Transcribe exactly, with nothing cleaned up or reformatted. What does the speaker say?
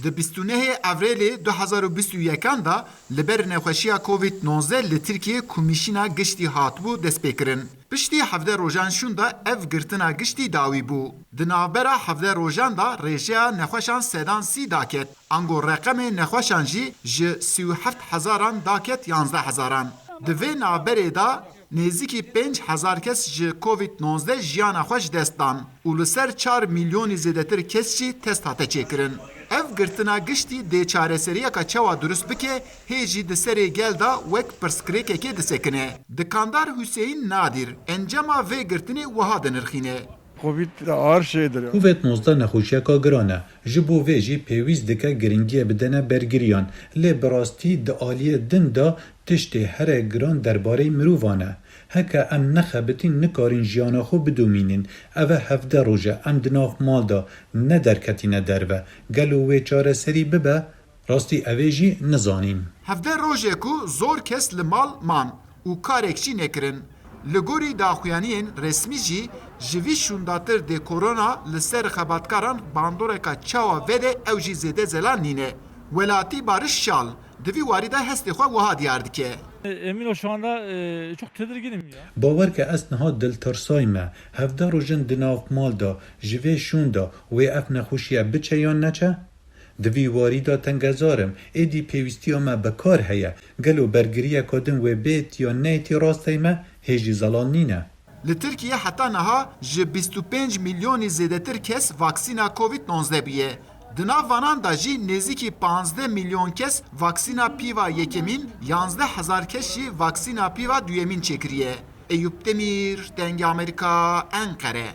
Di bîst û nehê Evrêlê du hezar û bîst û yekan de li ber nexweşiya Covid nozdeh li Tirkiyê Komîşîna Giştî hatibû destpêkirin. Piştî hevdeh rojan şûnda ev girtina giştî dawî bû. Di navbera hevdeh rojan de rêjeya nexweşan sedan sî daket. Ango reqemê nexweşan jî ji sî û heft hezaran daket yanzdeh hezaran. Di vê navberê de nêzîkî pênc hezar kes ji Covid nozdeh jiyana xwe ji dest dan û li ser çar milyonî zêdetir kes jî test hate çêkirin. Ev girtina giştî dê çareseriyeka çawa durust bike, hê jî di serê gel de wek pirsgirêkekê disekine. Dikandar Huseyîn Nadîr encama vê girtinê wiha dinirxîne. Covid ağır şeydir ya. Covid nozdeh nexweşiyeka giran e. Ji bo vê jî pêwîst dike giringiyê bidene bergiriyan. Lê bi rastî di aliyê din de tiştê here giran derbarê mirovan e. Heke em nexebitîn nikarîn jiyana xwe bidomînin. Ev e hevdeh roj e em di nav mal de ne derketîne derve. Gelo wê çareserî bibe? Rastî ev ê jî nizanîn. Hevdeh rojê ku zor kes li mal man û karek jî nekirin. Li gorî daxuyaniyên resmî jî ji vî şûndatir dê korona li ser xebatkaran bandoreka çawa vede ew jî zêde zelal nîne. Welatî Barış Şal di vî warî de hestê xwe wiha diyar dike. E, Emin ol şu anda, e, çok tedirginim ya. Bawer ke ez niha diltirsayme. Hevdeh roj in di nav mal de, ji vê şûnda wê ev nexweşiye biçe yan neçe? Di vî warî de tengezar im, êdî pêwîstiya me bi kar heye. Gelo bergiriyeka din wê bêt yan neytî rastey me hê jî zelal nîne. Li Tirkiye heta niha ji bîst û pênc milyonî zêdetir kes vaksîna Covid nozdeh bûye. Di nav vanan de jî nêzîkî panzdeh milyon kes vaksîna pîva yekemîn, yanzdeh hezar kes jî vaksîna pîva duyemîn çêkiriye. Eyûp Demîr, Dengê Amerîka, Enqere.